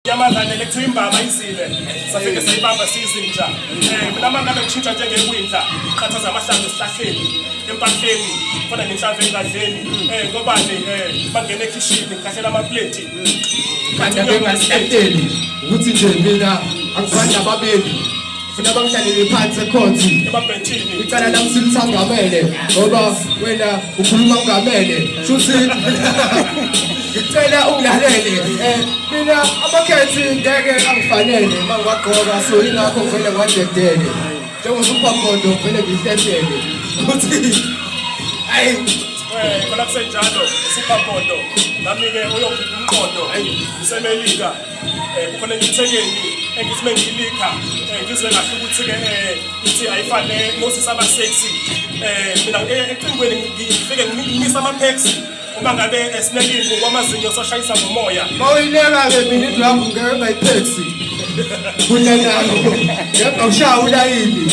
Yamazane kuthiwa imbaba izile safike sayibamba siyizinja. Mina uma ngabe ngishintsha njengekwindla, qhathaza amahlamvu esihlahleni, empahleni fana nenhlamvu engadleni. Ngobani bangena ekhishini, ngikhahlela amapleti. Khanda bengasihlateli ukuthi nje mina angifani nababili, funa bangihlalele phansi ekhonzi emabhentshini. Icala lami silithangamele ngoba wena ukhuluma ungamele, shuthi ngicela ungilalele. Mina amakhethi ngeke angifanele uma ngiwagqoka, so ingakho ngivele ngiwadedele njengosuphaphondo, ngivele ngihlehlele ukuthi ayi. Khona kusenjalo, usuphampondo nami-ke uyokhipha umqondo ngisemelika. Kukhona enye ithekeni engithi uma ngiyilikha, ngizwe kahle ukuthi-ke ithi ayifane nosisi aba-sexy. Mina ecingweni ngifike ngimisa ama-taxi uma ngabe esinekile kwamazinyo soshayisa ngomoya. Mawuyileka-ke mina indwangu ngeke ngayipheksi kunanako ngeke ushaya ulayini,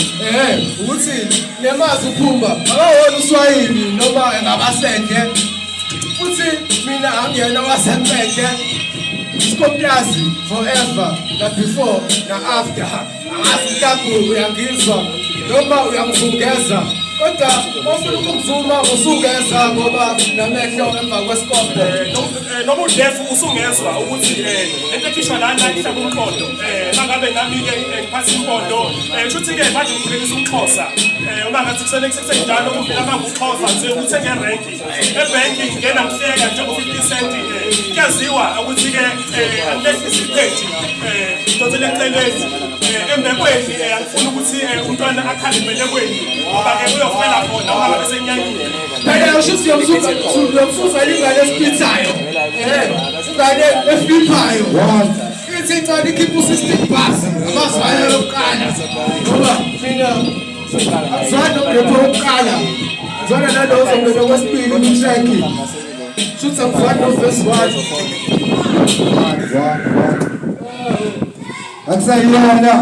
ukuthi nemazi uphumba akawona uswayini noma engabasendle, futhi mina angiyena wasempendle. Skomplazi forever, na before na after. Angazi mhlawumbe uyangizwa noma uyangizungeza, kodwa mawufuna ukungizuma usungeza ngoba namehlo emva kwesikobho. Noma udefu usungezwa ukuthi lento ekhishwa lana ihlaba umqondo. Mangabe nami-ke ngiphatha impondo, kusho ukuthi-ke manje ngikhulelisa umxhosa. Uma ngathi kusenjalo kumina, uma nguxhosa nje uthenge erenki, ebhenki ngingena ngihleka njengo-50 cent. Kuyaziwa ukuthi-ke angilehlisi iphethi, ngidonsele eceleni embekweni. Angifuni ukuthi umntwana akhale embelekweni ngoba-ke uyofela khona uma ngabe senyanyile. Phela usho ukuthi uyomsusa ingane esipithayo, ingane efliphayo, ithi incane ikhipha u-16 bus amazwayo yokuqala, ngoba mina akuzwani nomrepho wokuqala, ngizwana nalo ozongena kwesibili kwi-track, shuthi angizwani no-verse one. Akusayona.